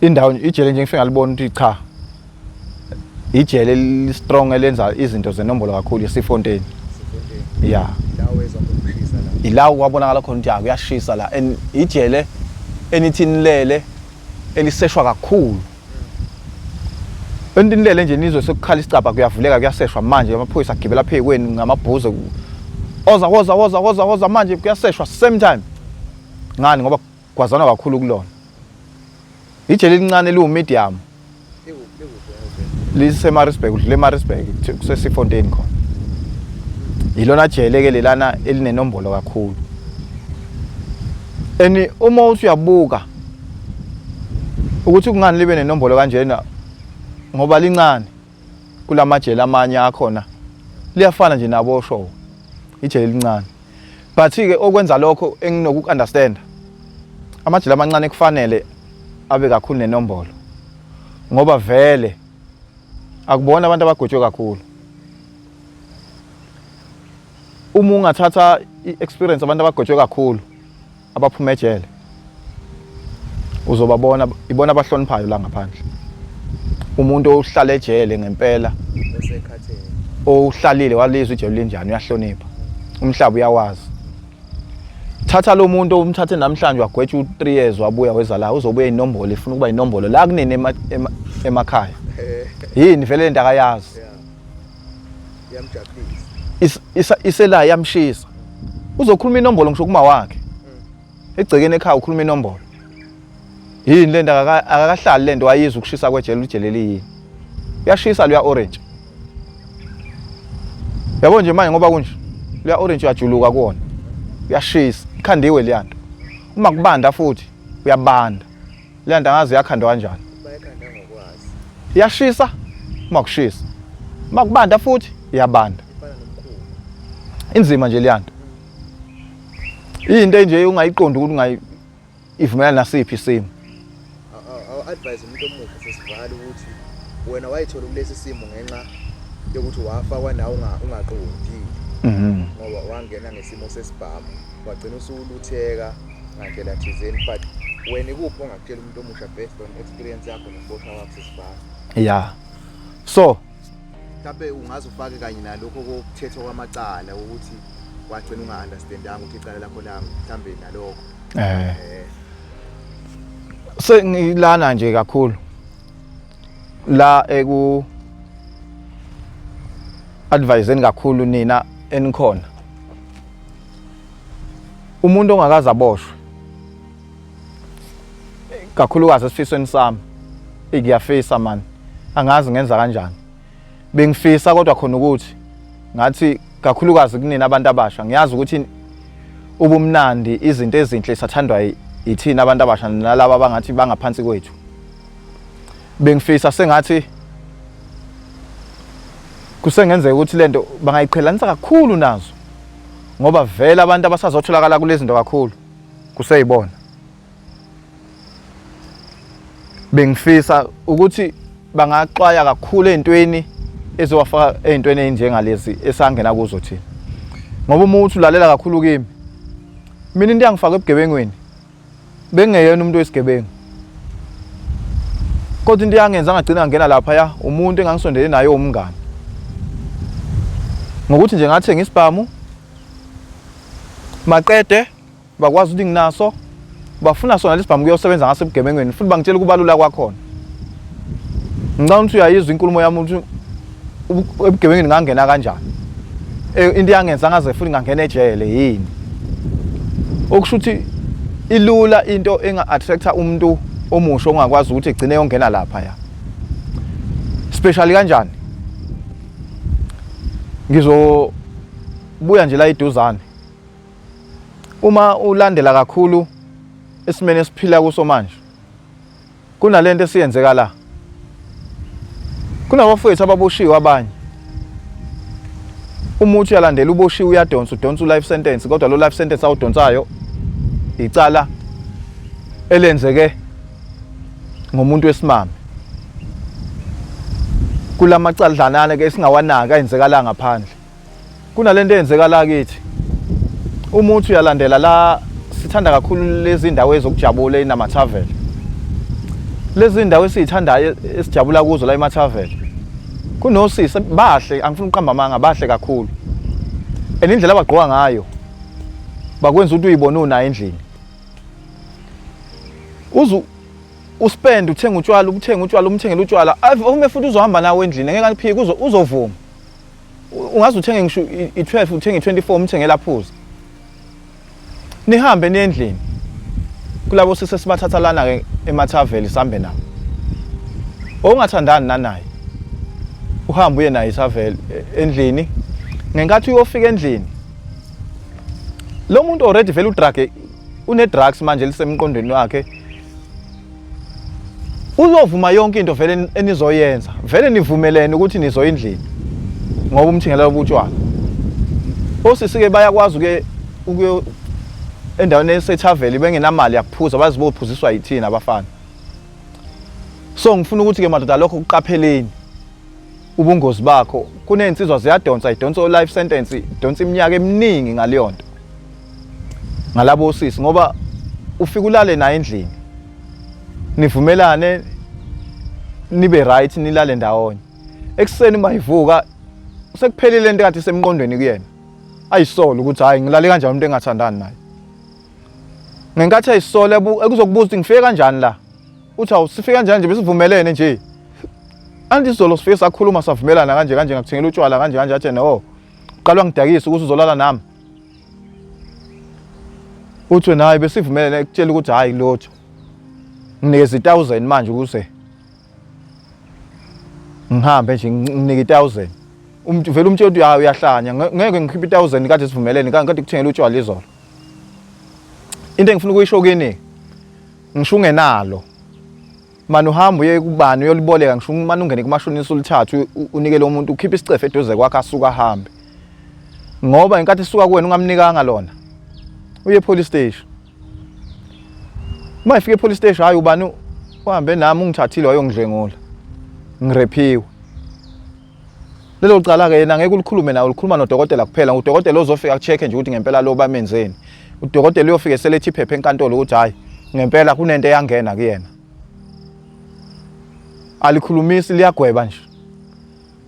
Indawo ijele nje ngifike ngalibona ukuthi cha, ijele eli-strong elenza izinto zenombolo kakhulu, iSifontein. Ya. Ila kwabonakala khona ukuthi kuyashisa la, and ijele enithi nilele eliseshwa kakhulu. Enithi nilele nje nizwe sekukhala isicabha, kuyavuleka, kuyaseshwa manje, amaphoyisa agibela phezu kwenu ngamabhuze, oza woza woza woza woza, manje kuyaseshwa same time. Ngani? Ngoba kwazana kakhulu kulona. Ijele elincane eliwu-medium liseMaritzburg, udlule eMaritzburg, kuseSifontein khona. Yilona jele ke lelana elinenombolo kakhulu. And uma uthi uyabuka ukuthi kungani libe nenombolo kanjena, ngoba lincane kulamajele amanye akhona, liyafana nje nabo show, ijele elincane. But ke okwenza lokho enginoku understand, amajele amancane kufanele abe kakhulu nenombolo, ngoba vele akubona abantu abagwetshwe kakhulu. Uma ungathatha i-experience, abantu abagwetshwe kakhulu abaphuma ejele, uzobabona ibona abahloniphayo la ngaphandle. Umuntu ohlala ejele ngempela, ohlalile walizwa ijele linjani, uyahlonipha, umhlaba uyawazi. Thatha lo muntu umthathe namhlanje, wagwetshwa u-3 years, wabuya weza la, uzobuya inombolo, ifuna ukuba inombolo la kunini emakhaya. Yini vele lento akayazi, isela yamshisa, uzokhuluma inombolo ngisho kuma wakhe egcekeni ekhaya, ukhuluma inombolo. Yini lento? Akakahlali lento, wayizwa ukushisa kwejele, ujele liyini, uyashisa luya orange, yabo nje manje ngoba kunje luya orange, uyajuluka kuwona, uyashisa, ikhandiwe leyanto. Uma kubanda futhi uyabanda leyanto, angazi yakhandwa kanjani, iyashisa uma kushisa, uma kubanda futhi iyabanda, inzima nje leyanto. Into nje ungayiqondi ukuthi ungayi ivumelana nasiphi isimo. Awu-advise umuntu omusha sesivala ukuthi wena wayithola kulesi simo ngenxa yokuthi wafakwa nawe ungaqondile, ngoba wangena ngesimo sesibhamu, wagcina usulutheka ngandlela thizeni, but wena ikuphi ongakutshela umuntu omusha based on experience yakho nokuboshwa kwakho sesivala? Ya, so mhlawumbe ungaze ufake kanye nalokho kokuthethwa kwamacala, ukuthi wagcina unga-understandanga ukuthi icala lakho la mhlawumbe nalokho. Sengilana nje kakhulu la eku adviseni kakhulu nina enikhona. Umuntu ongakaze aboshwe, kakhulukazi esifisweni sami, ngiyafisa man, angazi ngenza kanjani, bengifisa kodwa khona ukuthi ngathi kakhulukazi kunina abantu abasha, ngiyazi ukuthi ubumnandi, izinto ezinhle isathandwa yithina abantu abasha nalaba abangathi bangaphansi kwethu. Bengifisa sengathi kusengenzeka ukuthi lento bangayiqhelanisa kakhulu nazo, ngoba vele abantu abasazotholakala kulezi zinto kakhulu kuseyibona. Bengifisa ukuthi bangaxwaya kakhulu ey'ntweni ezowafaka ey'ntweni ey'njengalezi esangena kuzo thina, ngoba uma uthi ulalela kakhulu kimi, mina into yangifaka ebugebengweni, bengingeyena umuntu wesigebengu, kodwa into yangenza ngagcina ngena lapha ya umuntu engangisondele naye umngani, ngokuthi nje ngathenga isibhamu, maqede bakwazi ukuthi nginaso, bafuna sona lesibhamu kuyosebenza ngaso ebugebengweni, futhi bangitshela ukubalula kwakhona. Ngicabanga ukuthi uyayizwa inkulumo yami ukuthi ebugebengweni ngangena kanjani, into yangenza ngaze futhi ngangena ejele yini. Okusho ukuthi ilula into enga-attracta umuntu omusha ongakwazi ukuthi egcine yongena lapha ya specially kanjani. Ngizobuya nje la iduzane, uma ulandela kakhulu esimeni esiphila kuso manje, kunalento esiyenzeka la, kunabafowethu ababoshiwe abanye. Uma uthi uyalandela, uboshiwe, uyadonsa, udonsa u-life sentence, kodwa lo life sentence awudonsayo icala elenzeke ngomuntu wesimame. Kulamacadlanana ke esingawanaki ayenzeka la ngaphandle, kunalento eyenzeka la kithi. Uma uthi uyalandela la, sithanda kakhulu lezi ndawo ezokujabula enamathaveni. Lezi ndawo esizithandayo esijabula kuzo la emathaveni, kunosisi bahle, angifuni ukuqamba amanga, bahle kakhulu, and indlela abagqoka ngayo bakwenza ukuthi uyibone unayo endlini. Uzu uspend, uthenga utshwala, uthenga utshwala, umthengele utshwala, ume futhi uzohamba nawe endlini, ngeke aliphike, uzovuma. Ungaze uthenge ngisho i-12, uthenge i-24, umthengele aphuze, nihambe niye endlini kulabo sise sibathatha lana-ke emathaveli, sihambe nabo. Ongathandani nanaye, uhambe uye naye ithaveli endlini. Ngenkathi uyofika endlini, lo muntu already vele udrug, une-drugs manje elisemqondweni wakhe, uzovuma yonke into vele enizoyenza, vele nivumelene ukuthi nizoya endlini ngoba umthengela ubutshwala. Osisi-ke bayakwazi uke ukuyo endaweni esethaveli bengenamali yakuphuza, bazibophuziswa yithina abafana. So ngifuna ukuthi-ke madoda, lokho kuqapheleni ubungozi bakho. Kuney'nsizwa ziyadonsa, idonsa o-life sentence, idonsa iminyaka eminingi ngaleyo nto, ngalabo sisi, ngoba ufika ulale naye endlini, nivumelane, nibe right, nilale ndawonye. Ekuseni uma ivuka, sekuphelile into kade isemqondweni kuyena, ayisole ukuthi hayi, ngilale kanjani umuntu engathandani naye. Ngenkathi ayisole, ekuzokubuza ukuthi ngifike kanjani la, uthi awu, sifike kanjani nje, besivumelene nje, anti izolo sifike sakhuluma, savumelana kanje kanje, ngakuthengela utshwala kanje kanje. Athi no, uqalwa ngidakisa ukuthi uzolala nami. Uthi wena hayi, besivumelene. Ekutshela ukuthi hayi lotho, nginikeza i-1000 manje ukuze ngihambe nje, nginike i-1000. Umuntu vele umtshela ukuthi hayi, uyahlanya, ngeke ngikhiphe i-1000, kade sivumelene, kade kuthengela utshwala izolo. Into engifuna ukuyisho kini, ngisho ungenalo, mani uhamba uye kubani uyoliboleka, ngisho mani ungene kumashonisa ulithathe, unikele umuntu, ukhiphe isicefe eduze kwakhe, asuka ahambe, ngoba inkathi isuka kuwena ungamnikanga lona, uye police station. Uma ifika e-police station, hayi, ubani uhambe nami, ungithathile wayongidlwengula, ngirephiwe. Lelo cala-ke yena ngeke ulikhulume nawe, ulikhuluma nodokotela kuphela. Udokotela ozofika aku-check-e nje ukuthi ngempela lo bamenzeni. Udokotela uyofika eselethi iphepha enkantolo ukuthi hhayi, ngempela kunento eyangena kuyena. Alikhulumisi, liyagweba nje.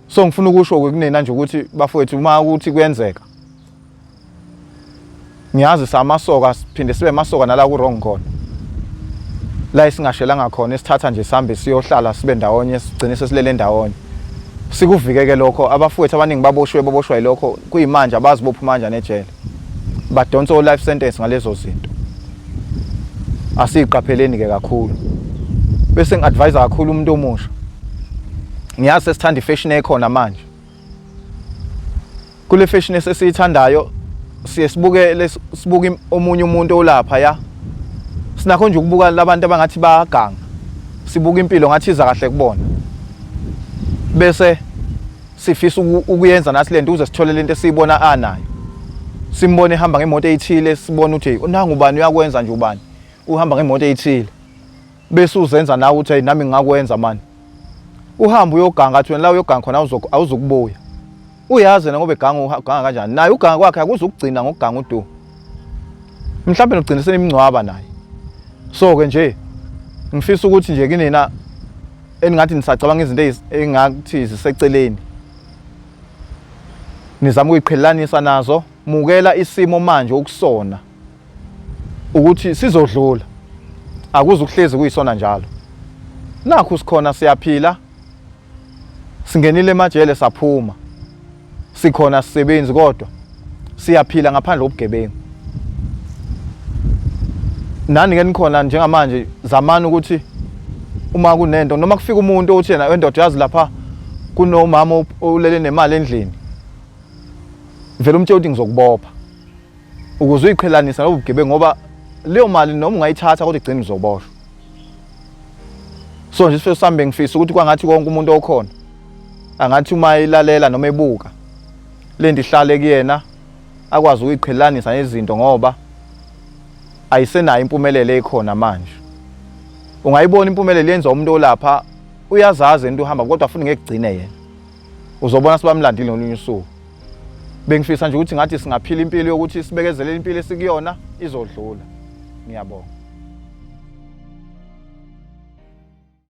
So ngifuna ukusho-ke kunina nje ukuthi bafowethu, uma ukuthi kuyenzeka, ngiyazi samasoka, siphinde sibe masoka nala ku-wrong khona, la esingashelanga khona, esithatha nje sihambe siyohlala, sibe ndawonye, sigcine sesilele ndawonye, sikuvikeke lokho. Abafowethu abaningi baboshiwe, baboshwa yilokho. Kuyimanje abazi bophuma kanjani ejele, badonsa o-life sentence ngalezo zinto. Asiyiqapheleni-ke kakhulu. Bese ngi-advise kakhulu umuntu omusha, ngiyazi sesithanda ifashion ekhona manje. Kule fashion esesiyithandayo, siye sibuke, sibuke omunye umuntu olapha ya, sinakho nje ukubuka labantu abangathi bayaganga, sibuka impilo ngathi iza kahle kubona, bese sifisa ukuyenza nathi lento ukuze sithole lento esiyibona anayo. Simbone ehamba ngemoto eyithile, sibone ukuthi nangu ubani uyakwenza nje, ubani uhamba ngemoto eyithile, bese uzenza nawe ukuthi hey, nami ngingakwenza mani. Uhambe uyoganga, athi wena la uyoganga khona awuzukubuya. Uyazi yena ngoba eganga, uganga kanjani naye. Uganga kwakhe akuzukugcina ngokuganga udu, mhlawumbe nogcina senimngcwaba naye. So-ke nje ngifisa ukuthi nje kinina eningathi nisacabanga izinto engathi ziseceleni, nizama ukuyiqhelelanisa nazo, mukela isimo manje okusona ukuthi sizodlula, akuze ukuhlezi kuyisona njalo. Nakhu sikhona, siyaphila, singenile emajele saphuma, sikhona, sisebenzi, kodwa siyaphila ngaphandle kobugebengu. Nani ke nikhona njengamanje, zamani ukuthi uma kunento, noma kufika umuntu othi yena, wendoda, yazi lapha kunomama olele nemali endlini, vele umtshela ukuthi ngizokubopha, ukuze uyiqhelanisa lobu bugebengu, ngoba leyo mali noma ungayithatha kodwa igcina uzoboshwa. So nje isifiso sami, bengifisa ukuthi kwangathi konke umuntu okhona angathi uma ilalela noma ebuka lento, ihlale kuyena, akwazi ukuyiqhelanisa nezinto, ngoba ayisenayo impumelelo ekhona manje. Ungayibona impumelelo yenziwa umuntu olapha, uyazazi into uhamba, kodwa futhi ngeke kugcine yena, uzobona sibamlandile ngolunye usuku. Bengifisa nje ukuthi ngathi singaphila impilo yokuthi sibekezelele impilo esikuyona, izodlula. Ngiyabonga.